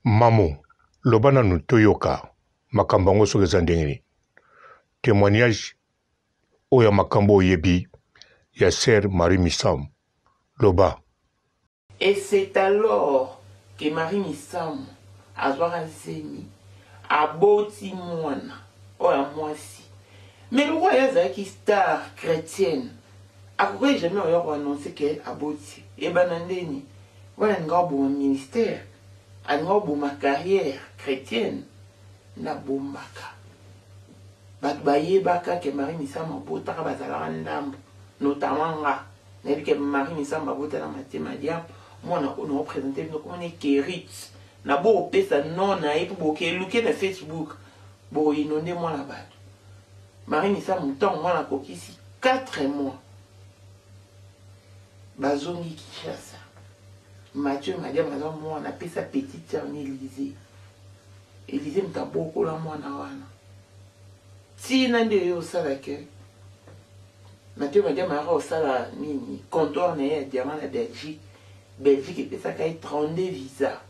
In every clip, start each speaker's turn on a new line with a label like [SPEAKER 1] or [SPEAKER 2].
[SPEAKER 1] Mamu, loba nanu toyoka makambo yango soki eza ndenge nini. Temoignage oyo ya makambo oyebi ya sœur Marie Misamu. Loba.
[SPEAKER 2] Et c'est alors que Marie Misamu azwaka zemi, aboti mwana oyo ya mwasi. Mais lokola ye azalaki star chretienne, akokaki jamais koya ko annoncer que aboti. Ebanda ndeni? Wana alinga koboma ministère, alinga koboma carrière chretienne, nde abombaka. Bato bayebaka que Marie Misamu abotaka bazalaka ndambo, notamment nga. Nayebi ke Marie Misamu abota na Mathieu Madiam, mwana oyo nao presenter bino komona ye Kerit. Na bo pesa nom na ye po boke luke na Facebook, boko inonder mwana bato. Marie Misamu tango mwana akokisi 4 mois bazongi Kinshasa. Mathieu Madiam aza mwana apesa petite sœur ni Elysée. Elysée moto abokola mwana wana. Tina nde yo osala ke Mathieu Madiama ayaka kosala nini comptoir na ye ya diamant na Belgique. Belgique epesaka ye 32 visa.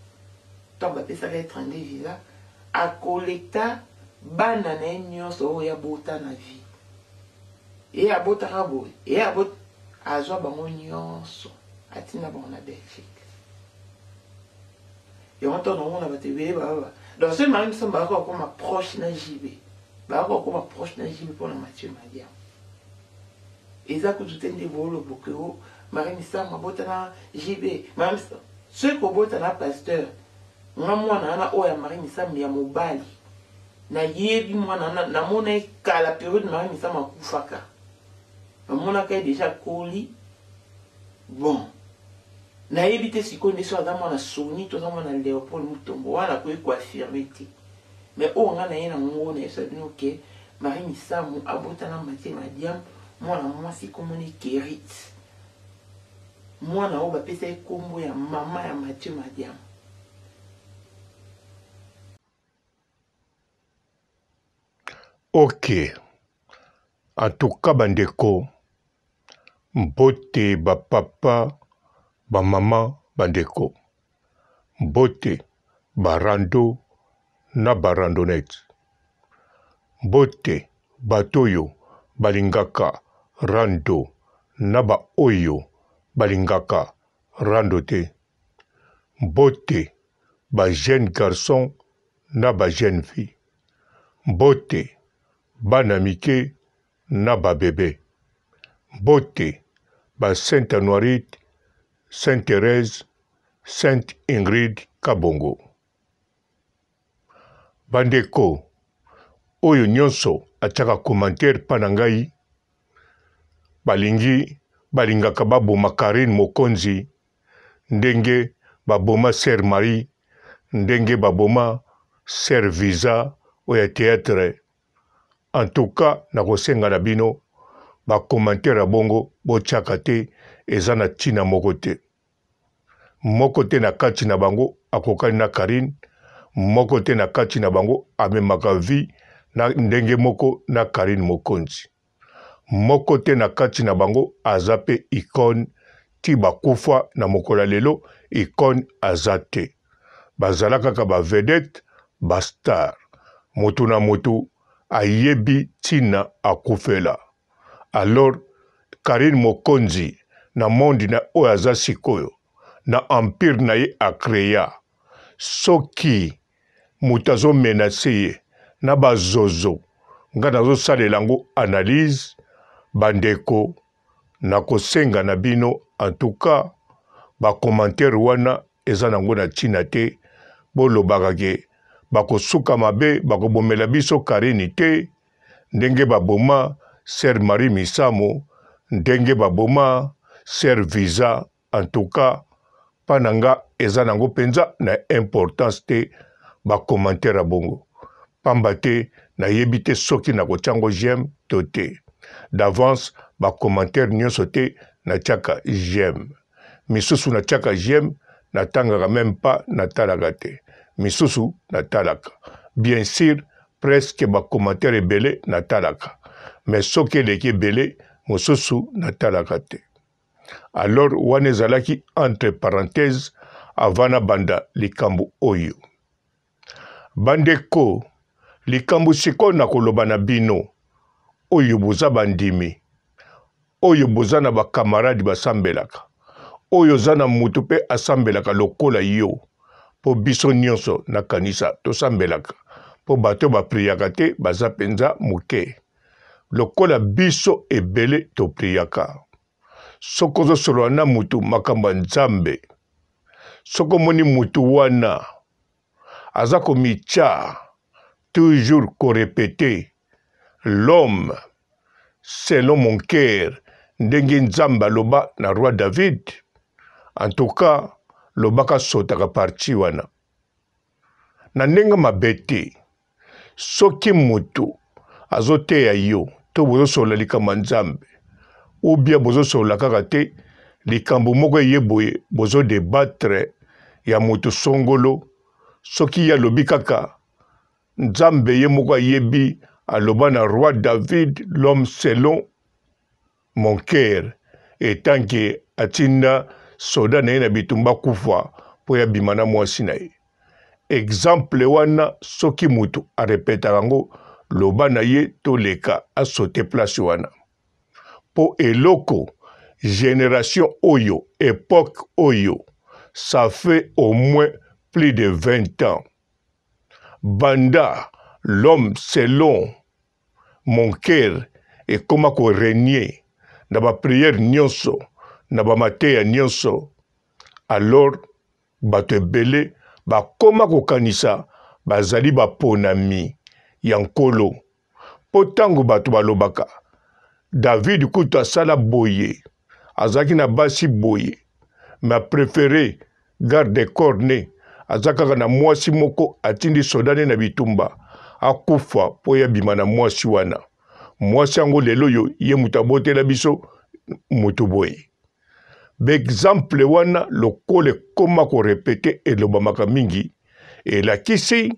[SPEAKER 2] Ntango bapesaka ye 32 visa, akolekta bana na ye nyonso oyo abota na vie. Ye abotaka boye, ye abot azwa bango nyonso atinda bango na Belgique. Yango ntango naomona bato ebele bababa donc soki Marie Misamu bayaka kokoma proche na JB, bayaka kokoma proche na JB mpona Mathieu Madiama. Eza kutu te nde boolobo ke o Marie Misamu abota na JB. Marie Misamu soki kobota na pasteur nga mwana wana oyo ya Marie Misamu ya mobali nayebi mwana wana namona ye kala periode Marie Misamu akufaka namonaka ye deja akoli bon nayebi te sikoyo nde soki aza mwana Sony to aza mwana Leopold Mutombo wana nakoki koaffirme te mais oyo nga naye na ngo nayebisa bino ke Marie Misamu abota na Mathieu Madiam mwana mwasi kombo ne Kerit mwana oyo bapesa ye kombo ya mama ya Mathieu Madiam.
[SPEAKER 1] Ok en tout cas ba ndeko mbote ba papa ba maman ba ndeko mbote ba rando na ba randonnette mbote bato oyo balingaka rando na ba oyo balingaka rando te mbote ba jeune garçon na ba jeune fille mbote bana mike na ba bebe mbote ba sainte anuarite sainte Therèse sainte Ingrid Kabongo. Bandeko oyo nyonso atiaka commentaire pa na ngai balingi balingaka baboma Carine Mokonzi ndenge baboma sœur Marie ndenge baboma sœur Visa oyo ya theatre en tout cas nakosenga na bino ba commentaire ya bongo botiaka te eza na ntina moko te. Moko te na kati na bango akokani na Carine, moko te na kati na bango amemaka vie na ndenge moko na Carine Mokonzi. Moko te na kati na bango aza pe icone ti bakufa na mokolo ya lelo icone aza te. Bazala kaka ba vedette, ba star. Mutu na mutu ayebi tina akufela. Alors Carine Mokonzi na monde na oyo aza sikoyo na empire na ye a crea soki moto azo menace ye na ba zozo nga nazo salela yango analyse ba ndeko nakosenga na bino en tout cas ba commentaire wana eza nango na tina te bolobaka ke bakosuka mabe bakobomela biso Carine te ndenge ba boma sœur Marie Misamu ndenge ba boma sœur Visa en tout cas pa na nga eza nango penza na importance te ba commentaire ya bongo pamba te nayebi te soki nakotia yango j'aime to te d'avance ba commentaire nyonso te natiaka j'aime misusu natiaka j'aime natangaka meme pas natalaka te misusu natalaka bien sur presque ba commentaire ebele natalaka mais soki eleki ebele mosusu natalaka te alors wana ezalaki entre parenthèse avant nabanda likambo oyo. Bandeko, likambo sikoyo nakoloba na bino, oyo boza bandimi, oyo boza na ba camarade basambelaka, oyo oza na mutu pe asambelaka lokola yo, po biso nionso nakanisa tosambelaka, po bato ba priaka te baza penza muke, lokola biso ebele to priaka. Soki ozosolola na mutu makambo ya Nzambe, soki omoni mutu wana aza komitya toujours ko repeter l'homme selon mon cœur ndenge Nzambe aloba na roi David, en tout cas lobaka sotaka partie wana na ndenge mabe te. Soki mutu azoteya yo to bozosolola likambo ya Nzambe ou bien bozosolola kaka te likambo moko eye boye bozo debattre ya mutu songolo, soki ye alobi kaka Nzambe ye moko ayebi aloba na roi David l'homme selon mon cœur etant que atinda soda na ye na bitumba akufa mpo ye abima na mwasi na ye. Exemple wana soki mutu a repetaka yango loba na ye toleka a sauter place wana mpo eloko generation oyo epoque oyo ça fait au moins plus de 20 ans banda l'homme selon mon cœur ekoma ko regner na ba prière nionso na ba mateya nionso alors bato ebele bakoma kokanisa bazali baponami ya Nkolo mpo ntango bato balobaka David kutu asala boye azalaki na basi boye mais a prefere garde corps ne aza kaka na mwasi moko atindi soda ne na bitumba akufa mpo ye abima na mwasi wana mwasi yango lelo oyo ye moto abotela biso moto boye baexemple wana lokola ekoma korepete elobamaka mingi elakisi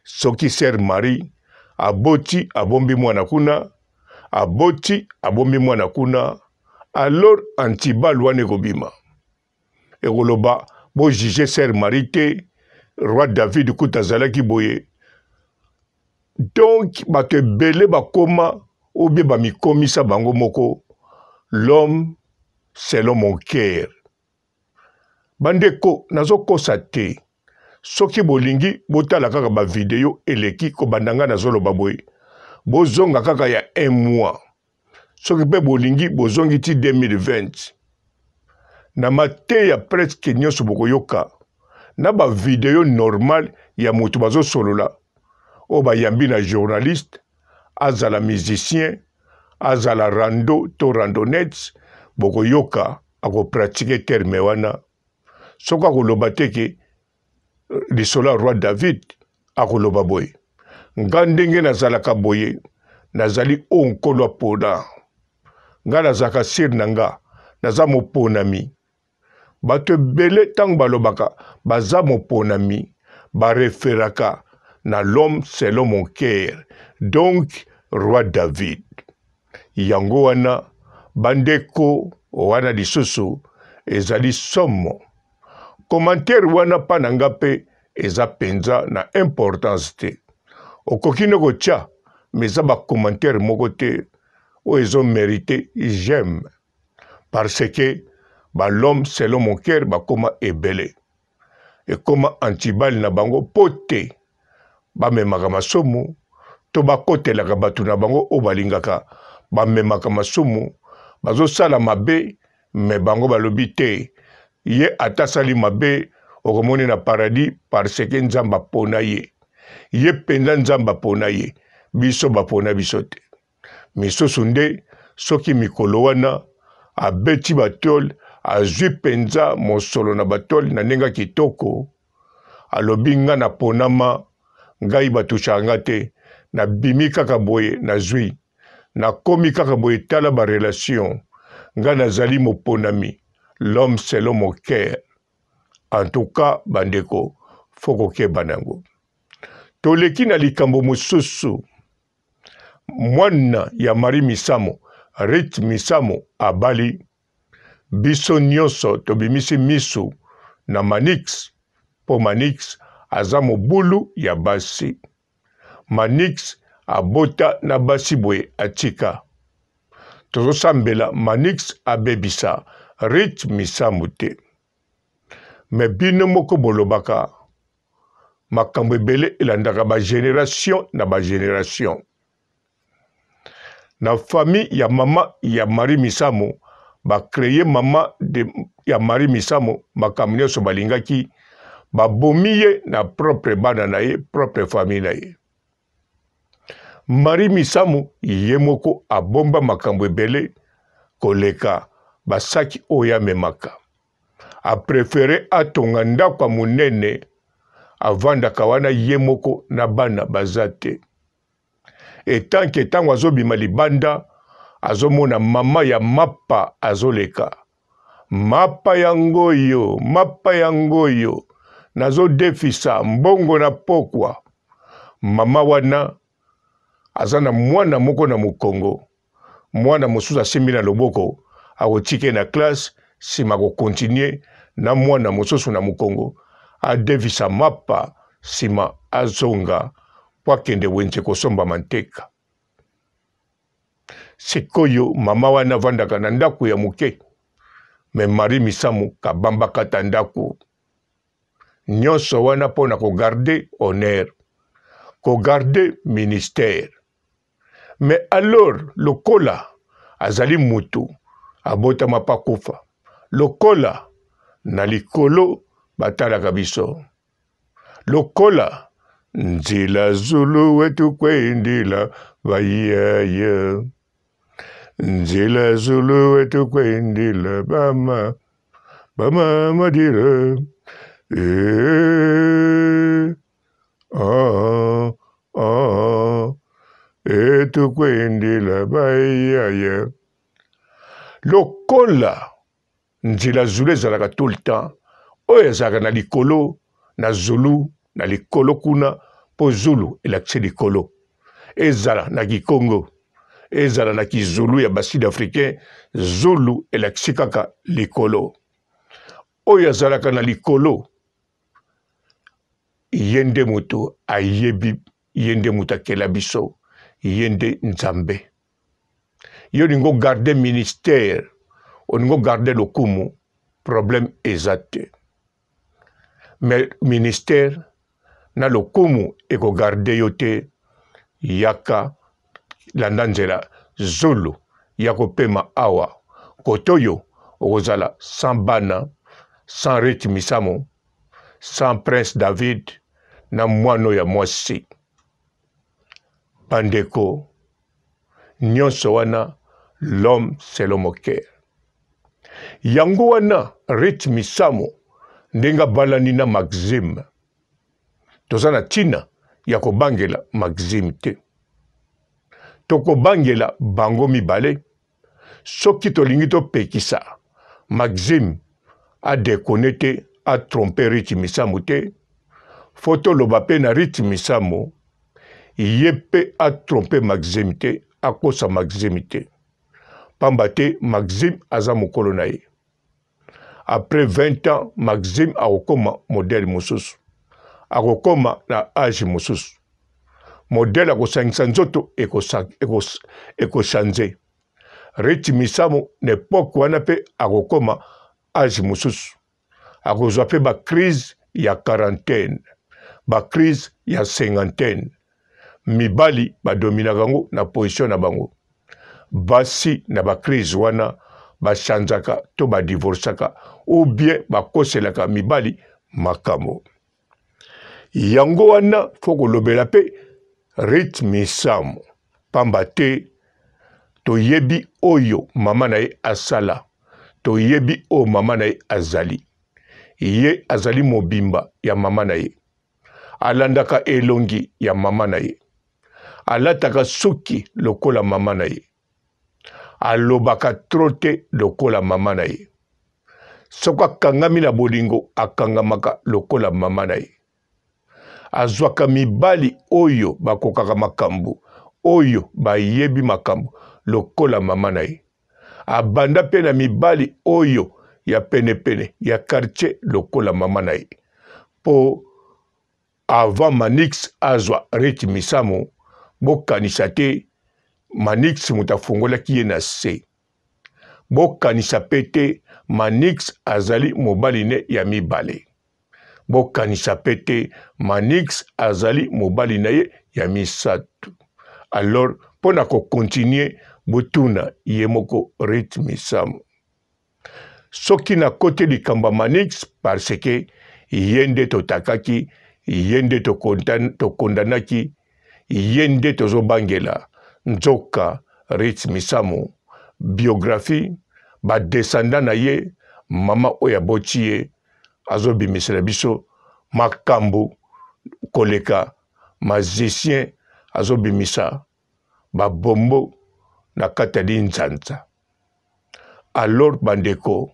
[SPEAKER 1] soki sœur Marie aboti abombi mwana kuna aboti abombi mwana kuna alors antibal wana ekobima ekoloba bo juge sœur Marie te roi David kuta azalaki boye donc bato ebele bakoma obie bamikomisa bango moko l'homme selon mon cœur bandeko nazokosa te soki bolingi botala kaka bavideo eleki kobanda ngai nazoloba boye bozonga kaka ya un mois soki mpe bolingi bozongi ti 2020 na mateya presque nyonso bokoyoka na bavideo normal ya moto bazosolola oyo bayambi na journaliste azala musicien azala rando to randonnette bokoyoka akopratike terme wana soki akoloba te ke lisolo ya roi David akoloba boye nga ndenge nazalaka boye nazali oyo nkolo apona nga nazalaka sire na nga naza moponami bato ebele ntango balobaka baza moponami bareferaka na l'homme selon mon cœur donc roi David yango wana bandeko wana lisusu ezali somo Commentaire wana pa na nga pe eza penza na importance te. Okoki nde kotia mais eza ba commentaire moko te oyo ezo merite j'aime parce que ba l'homme selon mon cœur bakoma ebele. Ekoma antibal na bango po te bamemaka masumu to bakotelaka bato na bango oyo balingaka bamemaka masumu bazosala mabe me bango balobi te ye ata asali mabe okomoni na paradis parce que nzambe apona ye ye mpenza nzambe apona ye biso bapona biso te misusu nde soki mikolo wana abeti batole azwi mpenza mosolo na batole na ndenge ya kitoko alobi nga naponama ngai batushaka nga te nabimi kaka boye nazwi nakomi kaka boye tala ba relation nga nazali moponami l'homme selon mon cœur en tout cas bandeko fo kokeba na yango toleki na likambo mosusu mwana ya Marie Misamu Ruth Misamu abali biso nyonso tobimisi misu na Manix mpo Manix aza mobulu ya basi. Manix abota na basi boye atika. Tozosambela Manix abebisa Ruth Misamu te. Mais bino moko bolobaka makambo ebele elandaka ba generation na ba generation. Na famille ya mama ya Marie Misamu ba cree mama de, ya Marie Misamu makambo nyonso balingaki babomi ye na propre bana na ye propre famille na ye. Marie Misamu ye moko abomba makambo ebele koleka basaki oyo amemaka. A prefere atonga ndako ya monene avandaka wana ye moko na bana baza te. Etanke ntango azobima libanda azomona mama ya mapa azoleka mapa yango oyo mapa yango oyo nazodefisa mbongo na pokwa mama wana aza na mwana moko na mokongo mwana mosusu asimbi na loboko akotika ye na classe nsima akokontinue na mwana mosusu na mokongo adefisa mapa nsima azonga mpo akende wenze kosomba manteka. Sikoyo mama wana avandaka na ndako ya moke, me Marie Misamu kabamba kata ndako nyonso wana mpo na kogarde honneur, kogarde ministère. Mais alors lokola azali mutu abotama mpe akufa, lokola na likolo batalaka biso lokola nzila zulu wetu kwendila bayaya nzila zulu wetu kwendila bama bama madira eh, oh, oh, etukwendila bayaya lokola Nzela zulu ezalaka tout le temps oyo ezalaka na likolo na zulu na likolo kuna mpo zulu elakisi likolo ezala na kikongo ezala na kizulu ya ba sud africain zulu elakisi kaka likolo oyo azalaka na likolo ye nde moto ayebi ye nde moto akela biso ye nde nzambe yo olingi ogarde ministère olingi ogarde lokumu problème eza te mais ministère na lokumu ekogarde yo te yaka landa nzela zulu ya kopema awa kote oyo okozala sans bana sans Ruth Misamu sans Prince David na mwana oyo ya mwasi Bandeko, nyonso wana l'homme selon mon cœur. Yango wana Ruth Misamu ndenge abalani na Maxime, toza na ntina ya kobangela Maxime te. Tokobangela bango mibale soki tolingi topekisa Maxime adekone te atrompe Ruth Misamu te, fo toloba mpe na Ruth Misamu ye mpe atrompe Maxime te, akosa Maxime te, pamba te Maxime aza mokolo na ye. Après 20 ans Maxime akokoma modèle mosusu, akokoma na age mosusu, modèle akosangisa nzoto ekochange. Ruth Misamu na epoque wana mpe akokoma age mosusu, akozwa mpe ba crise ya quarantaine, ba crise ya cinquantaine. Mibali badominaka yango na position na bango, basi na ba crise wana bachanzaka to badivorcaka ou bien bakoselaka mibali makambo. Yango wana fo kolobela mpe Ruth Misamu, pamba te toyebi oyo mama na ye asala, toyebi oyo mama na ye azali. Ye azali mobimba ya mama na ye, alandaka elongi ya mama na ye, alataka suki lokola mama na ye, alobaka trop te lokola mama na ye. Soki akangami na bolingo, akangamaka lokola mama na ye. Azwaka mibali oyo bakokaka makambo, oyo bayebi makambo lokola mama na ye. Abanda mpe na mibali oyo ya penepene ya quartier lokola mama na ye. Mpo Avant Manix azwa Ruth Misamu, bokanisa te Manix moto afongolaki ye na se. Bokanisa pe te Manix azali mobali ne ya mibale. Bokanisa pe te Manix azali mobali na ye ya misato. Alors mpo na ko continuer botuna ye moko Ruth Misamu. Soki nakoti likambo ya Manix parce que ye nde totakaki, ye nde tokondanaki, ye nde tozobangela. Nzoka Ritz Misamu, biographie, ba descendants na ye, mama oyo aboti ye azobimisela biso makambo koleka magicien azobimisa ba bombo na kati ya linzanza. Alors bandeko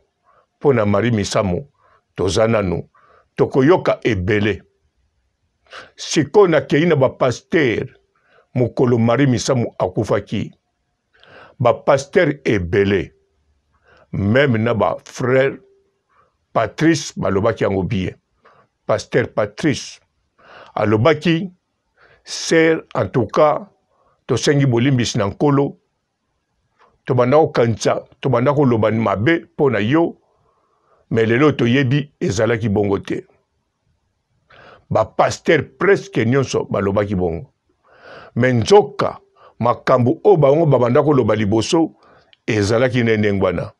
[SPEAKER 1] mpo na Marie Misamu toza nanu tokoyoka ebele. Sikoyo nakei na ba pasteur mokolo Marie Misamu akufaki ba pasteur ebele meme na ba frère Patrice balobaki yango bien. Pasteur Patrice alobaki Sœur en tout cas tosengi bolimbisi na Nkolo, tobanda kokanisa tobanda koloba mabe mpo na yo, mais lelo toyebi ezalaki bongo te. Ba pasteur presque nyonso balobaki bongo, mais nzoka makambo oyo bango babanda koloba liboso ezalaki nde ndenge wana.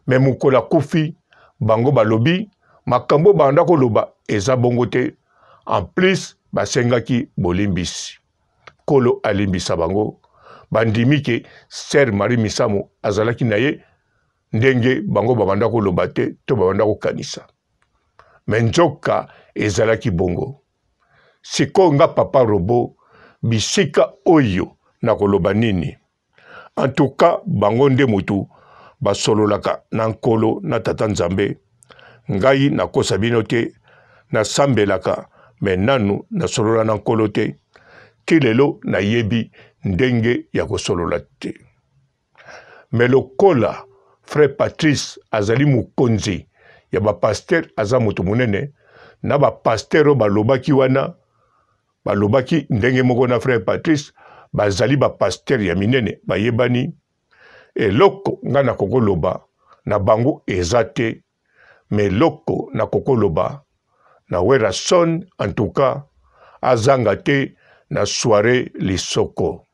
[SPEAKER 1] Mais mokolo akufi bango balobi makambo banda koloba eza bongo te en plus basengaki bolimbisi kolo alimbisa bango bandimi ke sœur Marie Misamu azalaki na ye ndenge bango babanda koloba te to babanda kokanisa me nzoka ezalaki bongo sikoyo nga papa robo bisika oyo nakoloba nini En tout cas bango nde mutu basololaka na Nkolo na Tata Nzambe. Ngai nakosa bino te, nasambelaka mais nanu nasolola na Nkolo te. Ti lelo nayebi ndenge ya kosolola te. Mais lokola frère Patrice azali mokonzi ya ba pasteurs, aza moto monene na ba pasteurs oyo balobaki wana Balobaki ndenge moko na frère Patrice, bazali ba pasteurs ya minene bayebani. Eloko nga nakoki koloba na bango eza te, mais eloko nakoki koloba na Werrason en tout cas azanga te na soiree lisoko.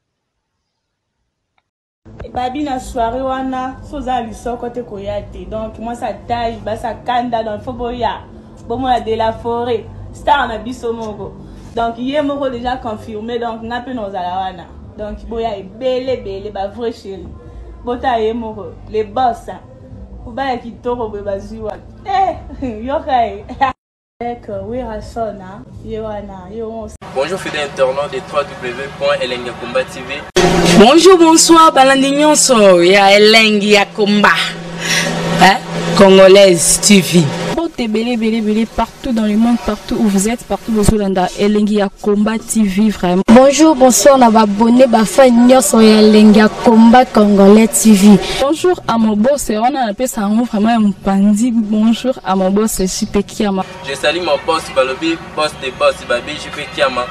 [SPEAKER 3] Babi na soirée wana so oza na lisoko te koya te donc mwasi ya taille basi ya kanda donc faut boya bomona de la forêt star na biso moko donc ye moko déjà confirmé donc nga mpe nozala wana donc boya ebele ebele ba vrai chéri bota ye moko le boss kobaya kitoko boye bazwi wapi eh, yoka ye Avec Werrason, hein, ye wana, ye wana.
[SPEAKER 4] Bonjour fidèles internautes de www.elengiyakomba TV.
[SPEAKER 5] Bonjour, bonsoir, balandi nyonso ya Elengi ya Komba. Hein? Congolaise TV.
[SPEAKER 6] Mbote ebele ebele ebele partout dans le monde, partout où vous êtes, partout bozolanda Elengi ya Combat TV vraiment.
[SPEAKER 7] Bonjour, bonsoir na ba abonnés, ba fans nyonso ya Elengi ya Combat Congolais TV.
[SPEAKER 6] Bonjour à mon boss, wana napesa yango vraiment ya mopanzi. Bonjour à mon boss JP Kiama.
[SPEAKER 4] Je salue mon boss balobi boss de boss babi JP Kiama.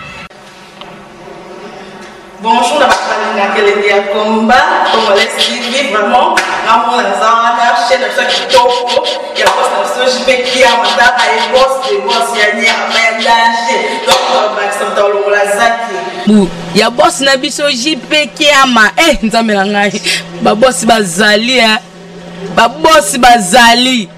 [SPEAKER 8] Bonjour na bato balingaka elengi ya combat congolais TV vraiment ngamona naza wana chaîne na biso ya kitoko ya boss na biso JP Kiama tala ye boss de boss ya nyama ya danger donc bakisa moto alongola zaki
[SPEAKER 5] bu ya boss na biso JP Kiama eh nzambe na ngai ba boss bazali eh ba boss bazali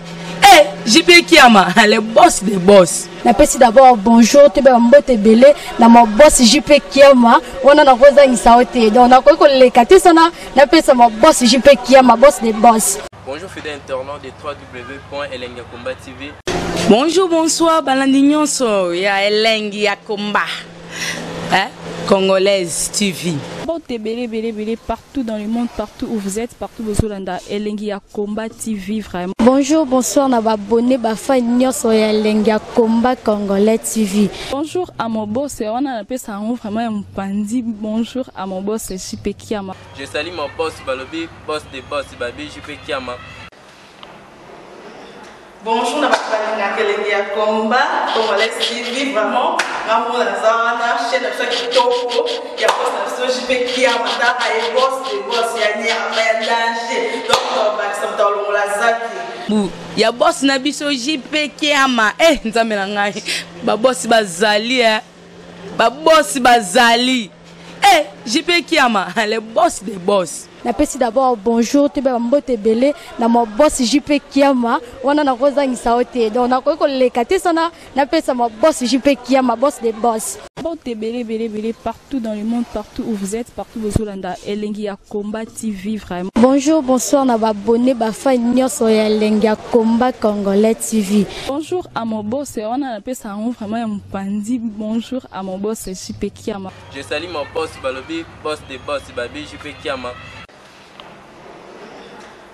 [SPEAKER 5] eh JP Kiama le boss de boss.
[SPEAKER 7] Napesi d'abord bonjour toyeba ba mbote ebele na ma boss JP Kiama wana nakozangisa yo te donc nakoki koleka te sana napesa ma boss JP Kiama boss de boss.
[SPEAKER 4] Bonjour fidèle internaute de www.elengiyakomba.tv.
[SPEAKER 5] Bonjour, bonsoir, balandi nyonso ya Elengi ya Komba. Hein? Congolaise TV.
[SPEAKER 6] Mbote ebele ebele ebele partout dans le monde, partout où vous êtes, partout bozolanda Elengi ya Combat TV vraiment.
[SPEAKER 7] Bonjour, bonsoir na ba abonnés, ba fans nyonso ya Elengi ya Combat Congolais TV.
[SPEAKER 6] Bonjour à mon boss, wana napesa yango vraiment ya mopanzi. Bonjour à mon boss JP Kiama.
[SPEAKER 4] Je salue mon boss balobi boss de boss babi JP Kiama.
[SPEAKER 8] Bonjour na bato balingaka elengi ya combat congolais TV, vraiment nga moko naza wana, chaîne na biso ya kitoko ya boss na biso JP Kiama, taka ye boss de boss ya nyama ya danger, donc tobakisa moto alongola zaki
[SPEAKER 5] bu ya boss na biso JP Kiama. Eh, nzambe na ngai, babosi bazali, eh babosi bazali. Eh, JP Kiama, le boss des boss.
[SPEAKER 7] Napesi d'abord bonjour, toyeba bambote ebele na ma boss JP Kiama. Wana nakozangisa yo te, donc nakoki koleka te sana napesa ma boss JP Kiama, boss de boss.
[SPEAKER 6] Mbote ebele ebele ebele partout dans le monde, partout où vous êtes, partout bozolanda Elengi ya Combat TV vraiment.
[SPEAKER 7] Bonjour, bonsoir na baabonnés, bafans nyonso ya Elengi ya Combat Congolais TV.
[SPEAKER 6] Bonjour à mon boss, wana napesa yango vraiment ya mopandi. Bonjour à mon boss JP Kiama.
[SPEAKER 4] Je salue mon boss balobi boss de boss babi JP Kiama.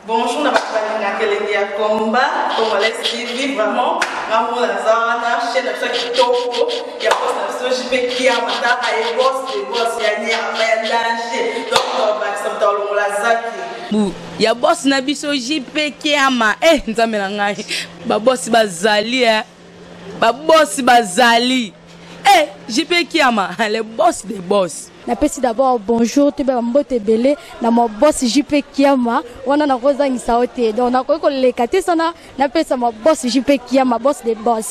[SPEAKER 8] Bonjour na bato balingaka elengi ya combat congolais TV, vraiment nga moko naza wana, chaîne na biso ya kitoko ya boss na biso JP Kiama, taka ye boss de boss ya nyama ya danger, donc tobakisa moto alongola zaki
[SPEAKER 5] bu ya boss na biso JP Kiama. Eh, nzambe na ngai, babosi bazali, eh babosi bazali. Eh, JP Kiama, le boss des boss.
[SPEAKER 7] Napesi d'abord bonjour, toyeba bambote ebele na ma boss JP Kiama. Wana nakozangisa yo te, donc nakoki koleka te sana napesa ma boss JP Kiama, boss de boss.